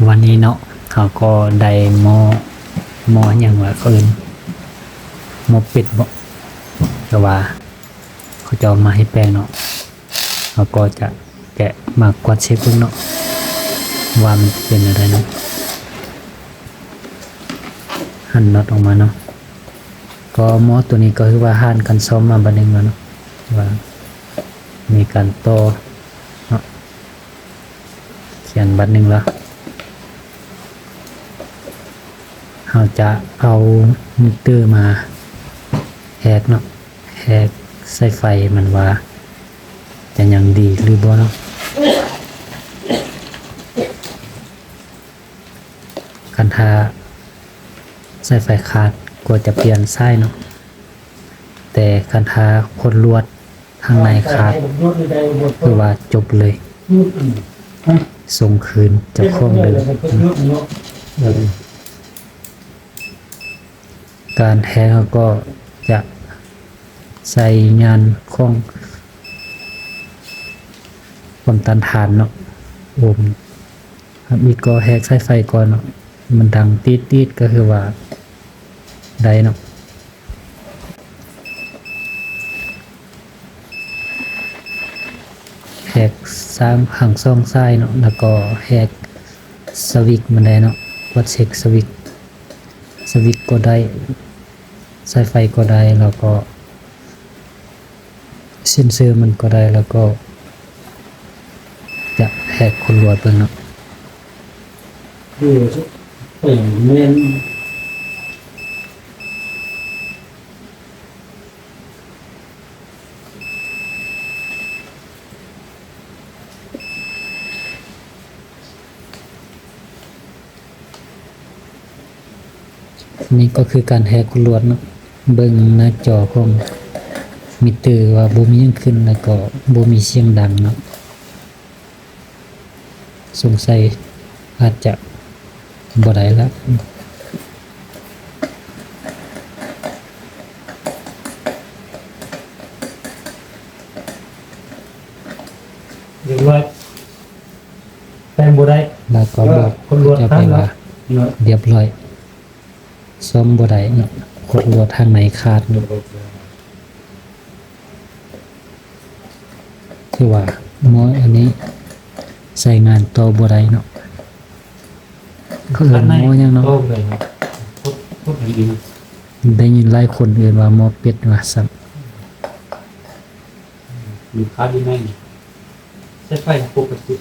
ວັນນີ້ເນາະ ເຮົາກໍໄດ້ໝໍ້ ໝໍ້ຫຍັງວະ ເຂົາເອີ້ນໝໍ້ເປັດບໍ ແຕ່ວ່າເຂົາເຈົ້າມາເຮັດແປ້ງເນາະ ເຮົາກໍຈະແກະມາກວດເຊັກເບິ່ງເນາະ ວ່າມັນເປັນແນວໃດເນາະ ຫັນນັອດອອກມາເນາະ. ກໍໝໍ້ໂຕນີ້ກໍຄືວ່າຜ່ານການສ້ອມມາບັດໜຶ່ງແລ້ວເນາະ ວ່າມີການຕໍ່ເນາະ ຂຽນບັດໜຶ່ງລະ ເຮົາຈະເອົາມິເຕີມາແຫກເນາະ ແຫກສາຍໄຟມັນວ່າຈະຍັງດີຫຼືບໍ່ເນາະ. ຄັນຖ້າສາຍໄຟຂາດກໍຈະປ່ຽນສາຍເນາະ ແຕ່ຄັນຖ້າຂົນລວດທາງໃນຂາດ ຄືວ່າຈົບເລີຍ ສົ່ງຄືນເຈົ້າຂອງເລີຍ. ການແທງເຮົາກໍຈະໃສ່ຍານຂອງຄວາມຕ້ານທານເນາະ ໂອມ ທຳອິດກໍແຫກສາຍໄຟກ່ອນເນາະ ມັນດັງຕີດໆ ກໍຄືວ່າໄດ້ເນາະ. ແຫກສາມ ທັງສອງສາຍເນາະ ແລ້ວກໍແຫກສະວິດມັນໄດ້ເນາະ ກວດເຊັກສະວິດ ສະວິດກໍໄດ້ ສາຍໄຟກໍໄດ້ ແລ້ວກໍເຊັນເຊີມັນກໍໄດ້ ແລ້ວກໍຈະແຫກຂົນລວດເບິ່ງເນາະ. ເອີ ເອີ ແມ່ນ. ນີ້ກໍຄືການແຫກຂົນລວດເນາະ ເບິ່ງໜ້າຈໍຂອງມິເຕີວ່າບໍ່ມີຫຍັງຂຶ້ນ ແລ້ວກໍບໍ່ມີສຽງດັງເນາະ. ສົງໄສອາດຈະບໍ່ໄດ້ລະ. ຮຽບຮ້ອຍ ແປງບໍ່ໄດ້ ແລ້ວກໍບອກ ເຈົ້າໄປວ່າ ຮຽບຮ້ອຍ ສ້ອມບໍ່ໄດ້ເນາະ ຂົນລວດທາງໃນຂາດເນາະ. ຄືວ່າໝໍ້ອັນນີ້ໃຊ້ງານຕໍ່ບໍ່ໄດ້ເນາະ. ເຂົາເອີ້ນໝໍ້ຫຍັງເນາະ? ໄດ້ຍິນຫຼາຍຄົນເອີ້ນວ່າໝໍ້ເປັດວ່າຊັ້ນ. ມີຄາດຢູ່ໃນນີ້ ໃຊ້ໄຟປົກກະຕິ.